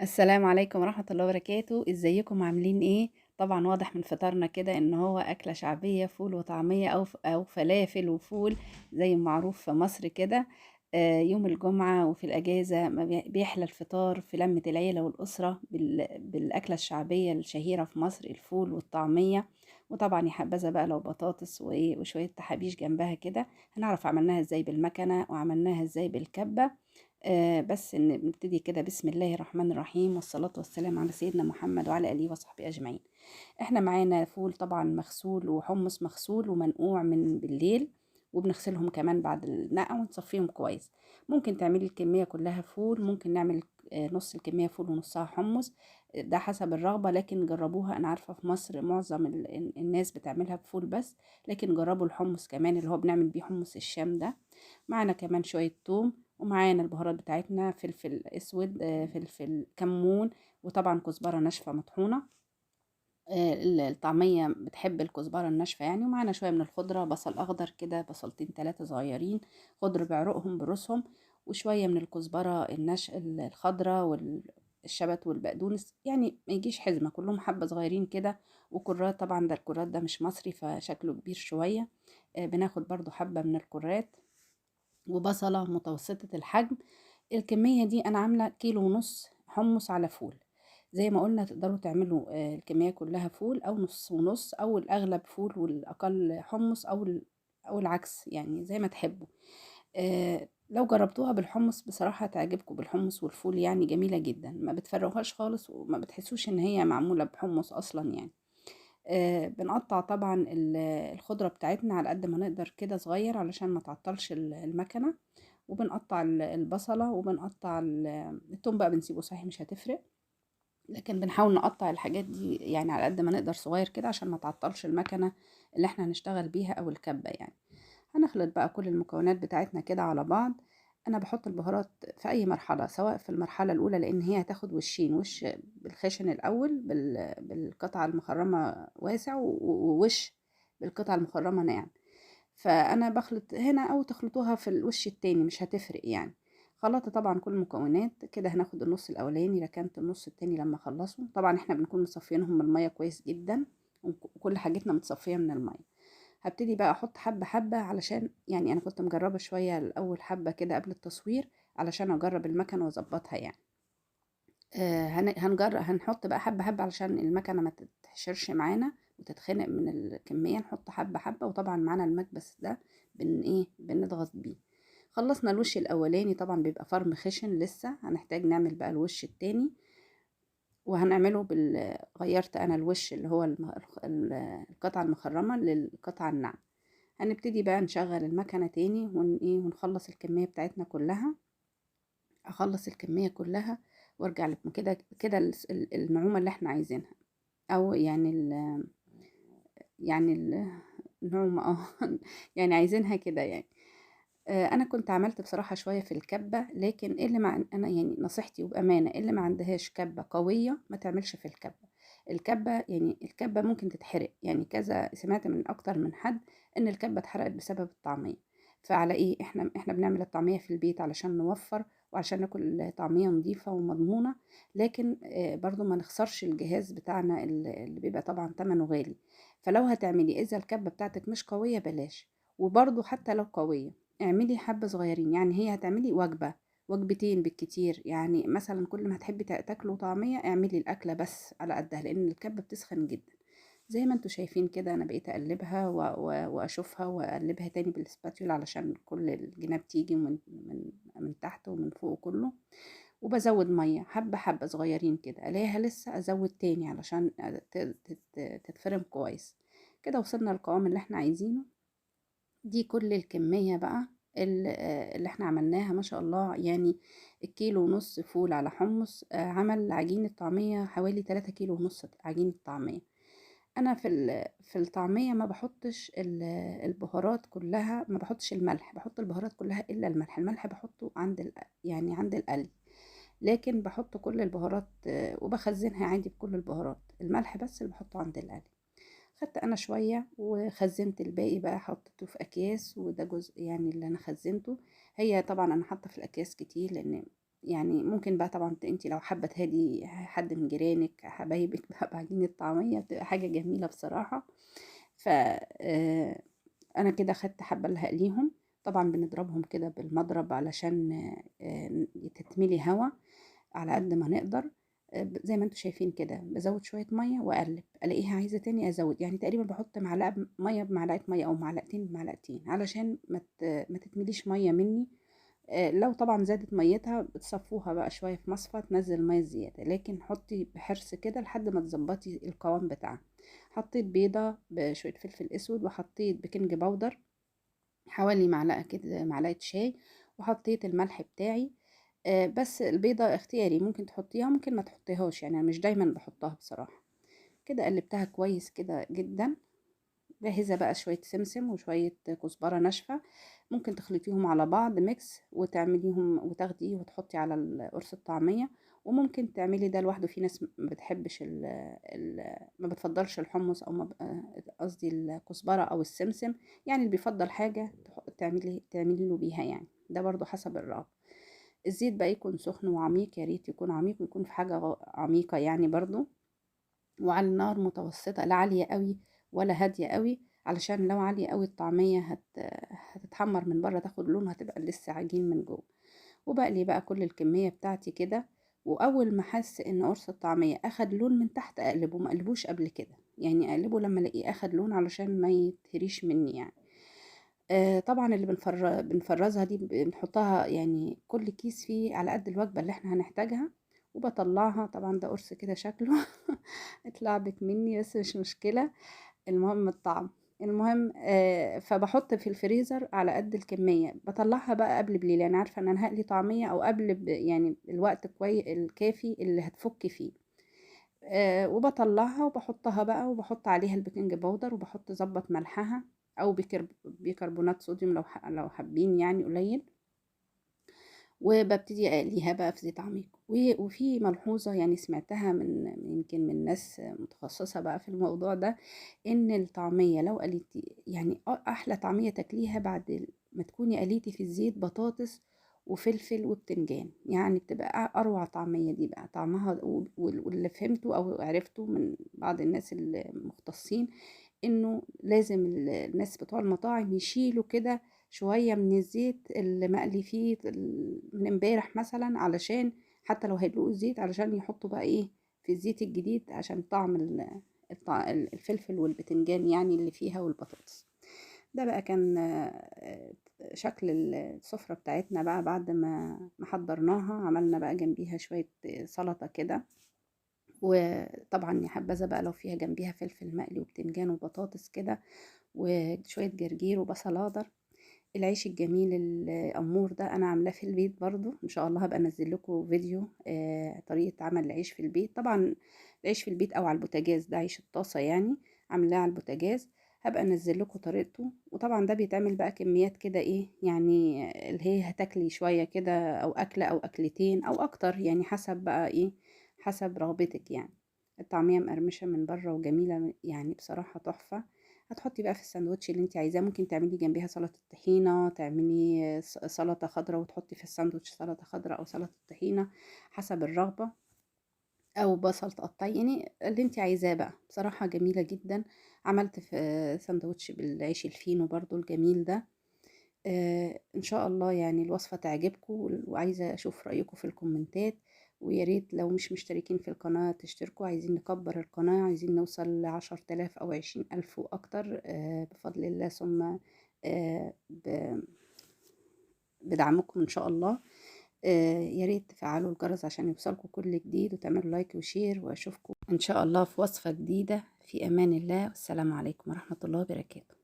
السلام عليكم ورحمة الله وبركاته. ازيكم عاملين ايه؟ طبعا واضح من فطارنا كده ان هو اكلة شعبية، فول وطعمية او فلافل وفول زي المعروف في مصر كده. يوم الجمعة وفي الاجازة ما بيحلى الفطار في لمة العيلة والاسرة بالاكلة الشعبية الشهيرة في مصر، الفول والطعمية. وطبعا يا حبذا بقى لو بطاطس وشوية تحابيش جنبها كده. هنعرف عملناها ازاي بالمكنة وعملناها ازاي بالكبة. بس نبتدي كده بسم الله الرحمن الرحيم، والصلاة والسلام على سيدنا محمد وعلى آله وصحبه أجمعين. احنا معانا فول طبعا مغسول وحمص مغسول ومنقوع من بالليل، وبنغسلهم كمان بعد النقع ونصفيهم كويس. ممكن تعملي الكمية كلها فول، ممكن نعمل نص الكمية فول ونصها حمص، ده حسب الرغبة، لكن جربوها. أنا عارفة في مصر معظم الناس بتعملها بفول بس، لكن جربوا الحمص كمان اللي هو بنعمل بيه حمص الشام ده. معانا كمان شوية توم، ومعانا البهارات بتاعتنا، فلفل اسود، فلفل كمون، وطبعا كزبره ناشفة مطحونه. الطعمية بتحب الكزبره الناشفه يعني. ومعانا شوية من الخضرة، بصل اخضر كده، بصلتين 3 صغيرين، خضر بعرقهم برصهم، وشوية من الكزبره الخضرة والشبت والبقدونس، يعني ما يجيش حزمه، كلهم حبه صغيرين كده. وكرات، طبعا ده الكرات ده مش مصري فشكله كبير شوية. بناخد برضو حبه من الكرات، وبصلة متوسطة الحجم. الكمية دي أنا عاملة 1.5 كيلو حمص على فول. زي ما قلنا تقدروا تعملوا الكمية كلها فول أو نص ونص، أو الأغلب فول والأقل حمص، أو العكس، يعني زي ما تحبوا. لو جربتوها بالحمص بصراحة تعجبكم، بالحمص والفول يعني جميلة جدا، ما بتفرقوهاش خالص وما بتحسوش إن هي معمولة بحمص أصلا يعني. بنقطع طبعا الخضرة بتاعتنا على قد ما نقدر كده صغير علشان ما تعطلش المكنة، وبنقطع البصلة، وبنقطع التوم بقى بنسيبه صحيح مش هتفرق، لكن بنحاول نقطع الحاجات دي يعني على قد ما نقدر صغير كده عشان ما تعطلش المكنة اللي احنا هنشتغل بيها او الكبة يعني. هنخلط بقى كل المكونات بتاعتنا كده على بعض. انا بحط البهارات في اي مرحلة، سواء في المرحلة الاولى لان هي هتاخد وشين، وش بالخشن الاول بالقطعة المخرمة واسع، ووش بالقطعة المخرمة ناعم. فانا بخلط هنا او تخلطوها في الوش التاني مش هتفرق يعني. خلطت طبعا كل المكونات كده. هناخد النص الاولاني، ركنت النص التاني لما اخلصه. طبعا احنا بنكون مصفينهم من المية كويس جدا، وكل حاجتنا متصفية من المية. هبتدي بقى احط حبة حبة، علشان انا كنت مجربة شوية الاول حبة كده قبل التصوير علشان اجرب المكنة واظبطها يعني. هنحط بقى حبة حبة علشان المكنة ما تتحشرش معانا وتتخنق من الكمية. نحط حبة حبة، وطبعا معانا المكبس ده بنضغط بيه. خلصنا الوش الاولاني، طبعا بيبقى فرم خشن لسه، هنحتاج نعمل بقى الوش التاني، وهنعمله غيرت انا الوش اللي هو القطعة المخرمة للقطعة الناعمة. هنبتدي بقى نشغل المكنة تاني ونخلص الكمية بتاعتنا كلها. اخلص الكمية كلها وارجع لكم كده كده النعومة اللي احنا عايزينها، او يعني يعني النعومة، يعني عايزينها كده يعني. انا كنت عملت بصراحة شوية في الكبة، لكن اللي مع انا يعني نصيحتي وبأمانة، اللي ما عندهاش كبة قوية ما تعملش في الكبة. الكبة يعني الكبة ممكن تتحرق، يعني كذا سمعت من اكتر من حد ان الكبة اتحرقت بسبب الطعمية. فعلى ايه احنا بنعمل الطعمية في البيت علشان نوفر وعشان ناكل طعمية نظيفة ومضمونة، لكن برضو ما نخسرش الجهاز بتاعنا اللي بيبقى طبعا تمنه غالي. فلو هتعملي اذا الكبة بتاعتك مش قوية بلاش، وبرضو حتى لو قوية اعملي حبة صغيرين، يعني هي هتعملي وجبة وجبتين بالكتير، يعني مثلا كل ما هتحبي تاكلوا طعمية اعملي الأكلة بس على قدها، لأن الكبة بتسخن جدا. زي ما انتوا شايفين كده انا بقيت اقلبها واشوفها واقلبها تاني بالسباتيولا علشان كل الجناب تيجي من تحت ومن فوق كله، وبزود مية حبة حبة صغيرين كده، الاقيها لسه ازود تاني علشان تتفرم كويس كده. وصلنا للقوام اللي احنا عايزينه. دي كل الكمية بقى اللي احنا عملناها ما شاء الله، يعني الكيلو ونص فول على حمص، عمل عجينة طعمية حوالي تلاتة كيلو ونص عجينة طعمية. انا في الطعمية ما بحطش البهارات كلها، ما بحطش الملح، بحط البهارات كلها الا الملح. الملح بحطه عند القلي، لكن بحط كل البهارات، وبخزنها عادي بكل البهارات، الملح بس اللي بحطه عند القلي. خدت انا شوية وخزنت الباقي بقى، حطيته في اكياس، وده جزء اللي انا خزنته. هي طبعا انا حاطه في الاكياس كتير لان يعني ممكن بقى طبعا انت لو حابة تهدي حد من جيرانك حبايبك بقى بعجينه طعميه، بتبقى حاجة جميلة بصراحة. ف انا كده خدت حبه اللي هقليهم. طبعا بنضربهم كده بالمضرب علشان تتملي هوا على قد ما نقدر. زي ما انتم شايفين كده بزود شوية مية واقلب، الاقيها عايزه تاني ازود، يعني تقريبا بحط معلقه مية بمعلقه مية او معلقتين بمعلقتين علشان ما تتمليش مية مني. لو طبعا زادت ميتها بتصفوها بقى شوية في مصفى تنزل المية الزيادة، لكن حطي بحرص كده لحد ما تظبطي القوام بتاعها. حطيت بيضة بشوية فلفل اسود، وحطيت baking powder حوالي معلقه كده، معلقه شاي، وحطيت الملح بتاعي. بس البيضة اختياري، ممكن تحطيها ممكن ما تحطيهاش، يعني انا مش دايما بحطها بصراحة. كده قلبتها كويس كده جدا. جاهزة بقى شوية سمسم وشوية كزبرة ناشفة، ممكن تخلطيهم على بعض mix وتعمليهم وتاخديه وتحطي على القرص الطعمية، وممكن تعملي ده لوحده. في ناس ما بتحبش ال ال ما بتفضلش الحمص او ما قصدي الكزبرة او السمسم، يعني اللي بيفضل حاجة تعملي له بيها، يعني ده برضو حسب الرغبة. الزيت بقى يكون سخن وعميق، يا ريت يكون عميق ويكون في حاجة عميقة يعني برضو، وعلى النار متوسطة، لا عالية قوي ولا هادية قوي، علشان لو عالية قوي الطعمية هتتحمر من بره، تاخد لون، هتبقى لسه عجين من جوه. وبقلي بقى كل الكمية بتاعتي كده، وأول ما أحس إن قرص الطعمية أخد لون من تحت أقلبه، ما أقلبوش قبل كده، يعني أقلبه لما ألاقيه أخد لون علشان ما يتهريش مني يعني. طبعا اللي بنفرزها دي بنحطها يعني كل كيس فيه على قد الوجبة اللي احنا هنحتاجها، وبطلعها. طبعا ده قرص كده شكله اتلعبك مني، بس مش مشكلة، المهم الطعم. المهم، فبحط في الفريزر على قد الكمية، بطلعها بقى قبل بليل، يعني عارفة ان انا هقلي طعمية او قبل يعني الوقت الكافي اللي هتفك فيه. وبطلعها وبحطها بقى، وبحط عليها ال baking powder، وبحط ظبط ملحها او بيكربونات صوديوم لو حابين يعني قليل، وببتدي اقليها بقى في زيت عميق. وفي ملحوظة يعني سمعتها يمكن من ناس متخصصة بقى في الموضوع ده، ان الطعمية لو قليتي يعني احلى طعمية تاكليها بعد ما تكوني قليتي في الزيت بطاطس وفلفل وبتنجان، يعني بتبقى اروع طعمية دي بقى طعمها. واللي فهمته او عرفته من بعض الناس المختصين انه لازم الناس بتوع المطاعم يشيلوا كده شوية من الزيت اللي مقلي فيه من امبارح مثلا، علشان حتى لو هيدلقوا الزيت علشان يحطوا بقى ايه في الزيت الجديد، عشان طعم الفلفل والبتنجان يعني اللي فيها والبطاطس. ده بقى كان شكل السفرة بتاعتنا بقى بعد ما حضرناها. عملنا بقى جنبيها شوية سلطة كده، وطبعا يا حبذا بقى لو فيها جنبيها فلفل مقلي وبتنجان وبطاطس كده وشوية جرجير وبصل اخضر. العيش الجميل الأمور ده أنا عاملاه في البيت برضو، إن شاء الله هبقى أنزل لكم فيديو، طريقة عمل العيش في البيت. طبعا العيش في البيت أو على البوتاجاز، ده عيش الطاسة يعني عاملاه على البوتاجاز، هبقى أنزل لكم طريقته. وطبعا ده بيتعمل بقى كميات كده إيه يعني اللي هي هتاكلي شوية كده أو أكلة أو أكلتين أو أكتر، يعني حسب بقى إيه حسب رغبتك يعني. الطعمية مقرمشة من بره وجميلة يعني بصراحة تحفة. هتحطي بقى في الساندوتش اللي انت عايزاه، ممكن تعملي جنبيها سلطة طحينة، تعملي سلطة خضراء وتحطي في الساندوتش سلطة خضراء أو سلطة طحينة حسب الرغبة، أو بصل تقطعي، يعني اللي انت عايزاه بقى. بصراحة جميلة جدا. عملت في ساندوتش بالعيش الفينو برضو الجميل ده. ان شاء الله يعني الوصفة تعجبكم، وعايزة اشوف رأيكم في الكومنتات، ويا ريت لو مش مشتركين في القناة تشتركوا. عايزين نكبر القناة، عايزين نوصل ل10,000 أو 20,000 وأكتر، بفضل الله ثم، بدعمكم إن شاء الله. يا ريت تفعلوا الجرس عشان يوصلكم كل جديد، وتعملوا like و share، وأشوفكم إن شاء الله في وصفة جديدة. في أمان الله، والسلام عليكم ورحمة الله وبركاته.